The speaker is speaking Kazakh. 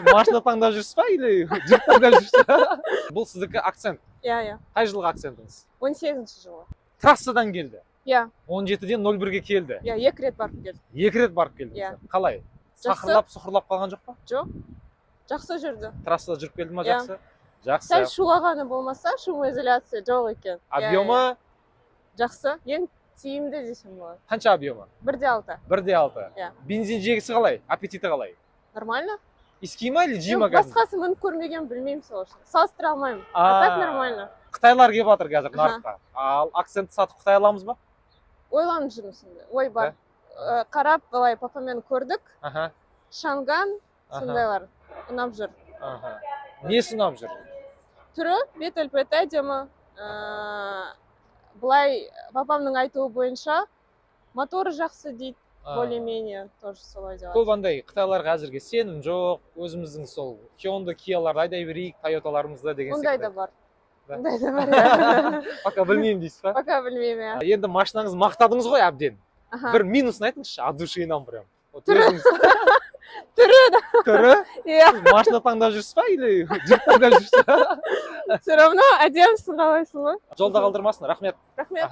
Машина таңдап жүрсіз ба или жігіт таңдап жүрсіз ба? Бұл сіздікі Акцент? Иә. Қай жылғы Акцентіңіз? 18-жылғы. Трассадан келді? Иә. 17-ден 01-ге келді? Иә, екі рет барып келдім. Екі рет барып келдіңіз? Иә. Қалай? Жақсы. Сақырлап сұқырлап қалған жоқ па? Жоқ, жақсы жүрді. Трассада жүріп келді ма? Иә. Жақсы, жақсы. Сәл шулағаны болмаса, шумоизоляция жоқ екен. Иә, Объемы? иә. Жақсы, ең тиімді десем болады. Қанша объемы? 1,6. 1,6? Иә. Бензин жегісі қалай, аппетиті қалай? Нормально. Иіскей ма или жей ма Мен кәдімгі? Басқасын мініп көрмеген, білмеймін, сол үшін салыстыра алмаймын. А так нормально. Қытайлар келіп жатыр қазір нарыққа. Ал Акцентті сатып, қытай аламыз ба? Ойланып жүрмін, сондай ой бар. Қарап былай папамен көрдік. Шанган, сондайлар ұнап жүр. Несі ұнап жүр? Түрі, бет әлпеті әдемі. Былай папамның айтуы бойынша, моторы жақсы дейді. Более менее тоже солай деп. Көп андай қытайларға әзірге сенім жоқ, өзіміздің сол Hyundai, Киаларды айдай берейік, Тойоталарымызды деген Ондай да секілді. бар. Да? Ондай да бар, иә. Пока білмеймін дейсіз ба? Пока білмеймін, иә. Енді машинаңызды мақтадыңыз ғой әбден. Аха. Бір минусын айтыңызшы, от души нам прям. Вот Түрі. өзіңіз. Түрі да. Түрі? Иә. Сіз машина таңдап жүрсіз ба или жігіт таңдап жүрсіз ба? Все равно әдемісің, қалайсың ғой. Жолда қалдырмасын, рахмет. Рахмет.